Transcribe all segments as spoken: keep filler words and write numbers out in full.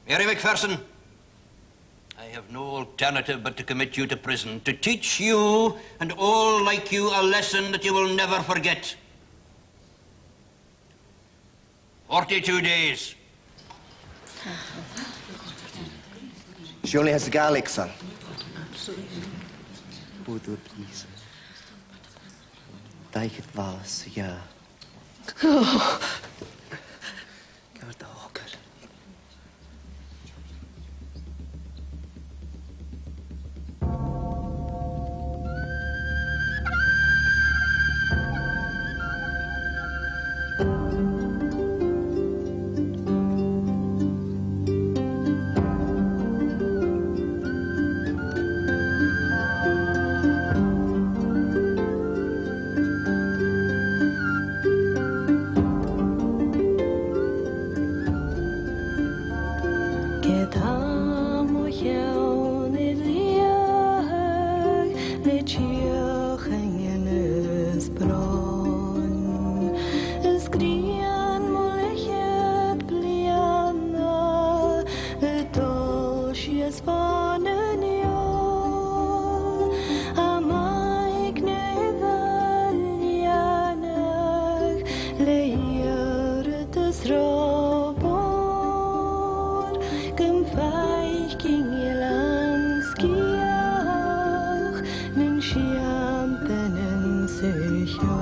Mary Macpherson, I have no alternative but to commit you to prison, to teach you and all like you a lesson that you will never forget. Forty-two days. She only has the Gaelic, sir. Bòdach, please. Dà fhichead bhàs, yeah. Ceart a thógair. Ged tha mo cheann air leaghadh le deuchainn is bròn, is grian mo leth-cheud bliadhna a' dol sìos fon an fheòil, am faic mi a' leantainn le iarrtas ro mhòr, gum faic mi eilean sgìtheach mun seann daingeann sa cheò.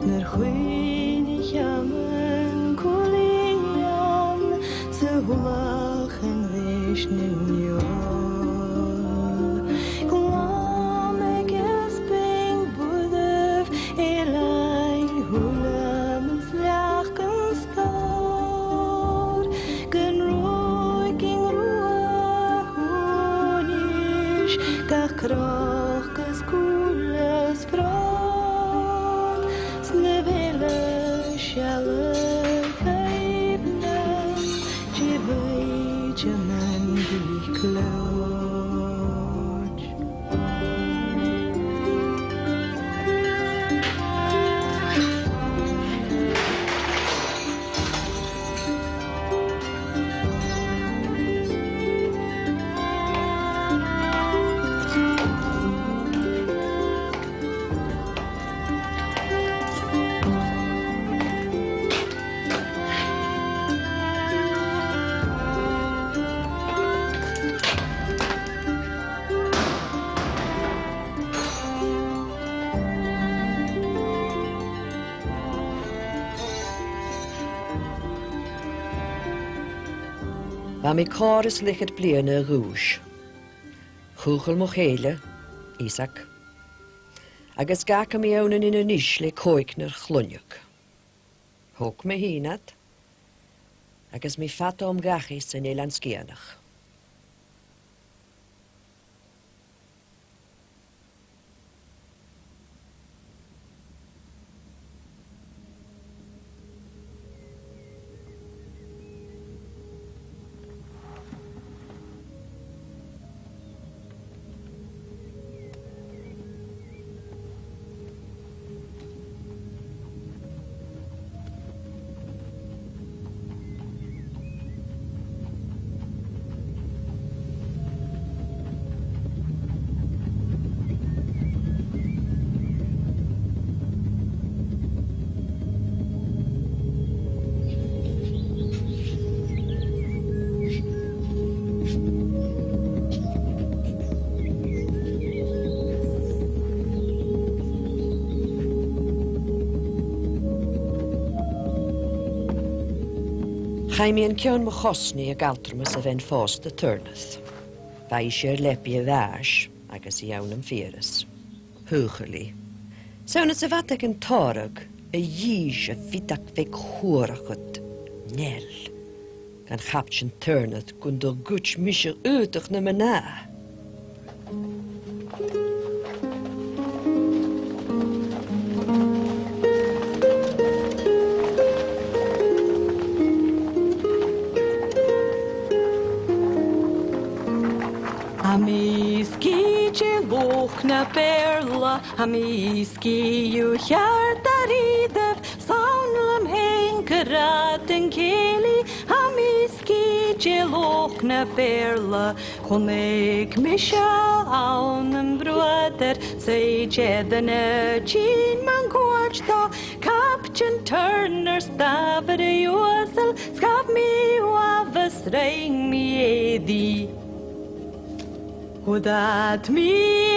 Nuair chuimhnich mi mun cuilithionn 's a' bhuachainn ris nan fheòil, glan agus binn bhuadaibh, eilean Uilleam is leacan stòr, gun ruaig an Ruadh Aonghais gach cnoc is cuil is fròn, 's na bheil a' sealladh aoibhneach de mhaighdeannan bìdh clòimh. Bha mi còrr is leth-cheud bliadhna a dh'aois. Chaochail mo chèile, Isaag, agus dh'fhàg e mi ann an Inbhir Nis le còignear chloinne. Thog mi fhìn iad, agus mi fada om dhachaigh san Eilean Sgitheanach. Chaidh mi an ceann mo chosnaidh ag altram anns a' Bheinn Phòsta Turneth. Bha ise air leabaidh a' bhàis agus i ann am fiabhras. Chaochail i. 'S ann às a' bhad aig an t-òrag a dh'inns a' bhideag bheag chuarachd, Nell, gun Chaptaein Turneth gun do ghoid mise aodach na mnà. Tha mi sgìth de luchd na Beurla, tha mi sgìth dhiubh cheart a-rithist, 's ann leam fhèin gu robh an cèilidh, tha mi de luchd na Beurla. Chunnaic mise ann am bruadar, 's e dìreach na tìr mun cuairt dha, Captaen Turner, stad air uasal, 's ghabh mi uabhas, rinn mi e rithe. Chuir iad mi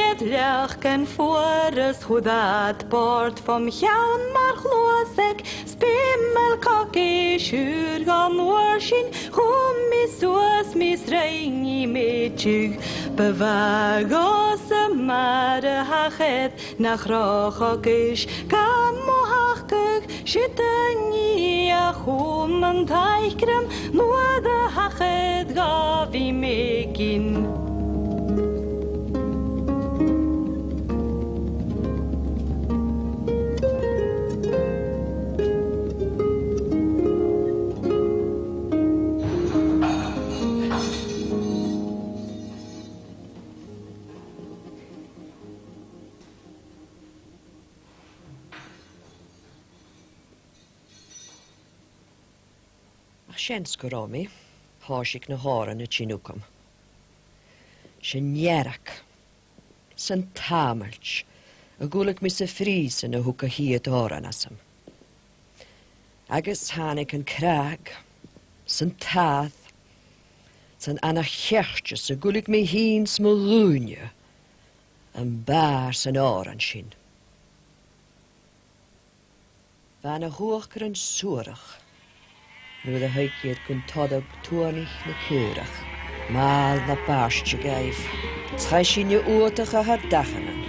air leacan fuara, 's chuir iad bòrd fom cheann mar chluasaig, 's bha mi a' cogaidh siùil gun uair sin, chùm mi suas mi 's rinn mi mèitigh. Bu mhath dhòmhsa mar a thachair, nach robh cogaidh gam thachadh, siud an nì a chùm an taic rium, nuair a thachair gu bhith mi èiginn. Ach seans gun robh mi, thòisich na h-òrain a' tighinn thugam. 'S e an fhearg, 's an t-amailt a dh'fhuiling mi sa phrìosan a thug a' chiad òran asam. Agus thàinig an craic, 's an t-àth, 's an anachairteas a dh'fhuiling mi fhìn 's mo dhaoine am bàrr san òran sin. Bha na h-uachdarain suarach nuair a thuig iad gun toireadh tuathanach na caorach màl na bàirte dhaibh. 'S chaidh sinne fhuathach a tha dachaighean.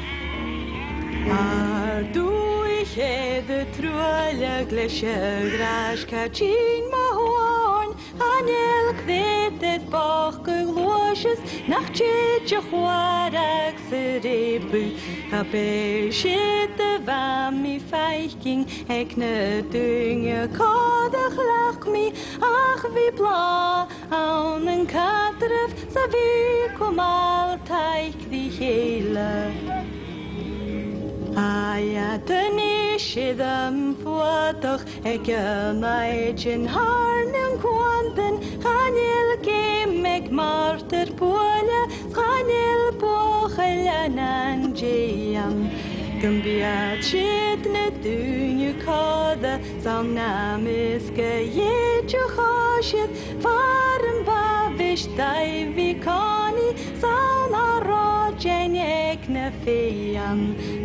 Ar dùthaich air an truailleadh leis a' ghràis, càit an tèid mo thuairm, chan eil creutair bochd a ghluaiseas nach tèid a chuairteachadh sa rèabadh. Cha b' e siud a bha mi faicinn aig na daoine còir a chleachd mi, ach bha blàth ann an caidreamh 's a bhith a' cumail taic ri chèile. Tha iad a-nis air am fuadach aig an àite thar nan cuantan, chan eil geama aig martair buaile, 's chan eil buachaill ann an dèidh. Gum bi iad siud na daoine còir, 's ann nam measg a dh'èideadh a' chòisir, far am b' àbhaist dhaibh a bhith còmhnaidh, 's ann a' ròidean aig na fèidhean,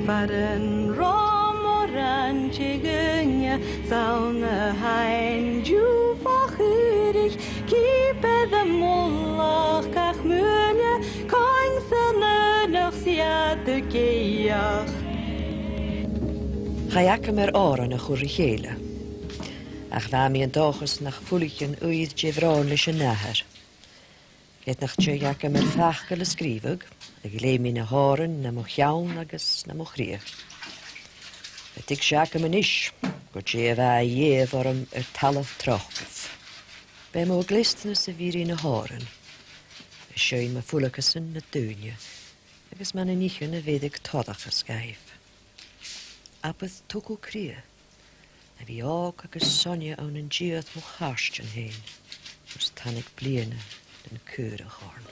far an robh mòran de dhaoine, 's ann a tha an diù fo chaoraich, cìobair a' mullach gach muile, coin san aonach 's iad a' gèadh. Chaidh agam air òran a chur ri chèile, ach bha mi an dòchas nach fuilicheadh an uiread de bhròn leis an nathair. Ged nach tèid agam air facal a sgrìobhadh, a' gleidheadh mi na h-òrain nam cheann agus nam chridhe. Bha tuigse agam a-nis gu dè a bha a dhìth orm air talamh tròcair. B' e mo dhleastanas a bhith ri na h-òrain, a' seinn mu fhuileachasan nan daoine, agus mun nithean a bheireadh toileachas dhaibh. Abair togail cridhe, a bhith òg agus soilleir ann an dìreach mo chàirdean fhèin, mus tàinig bliadhna nan caorach oirnn.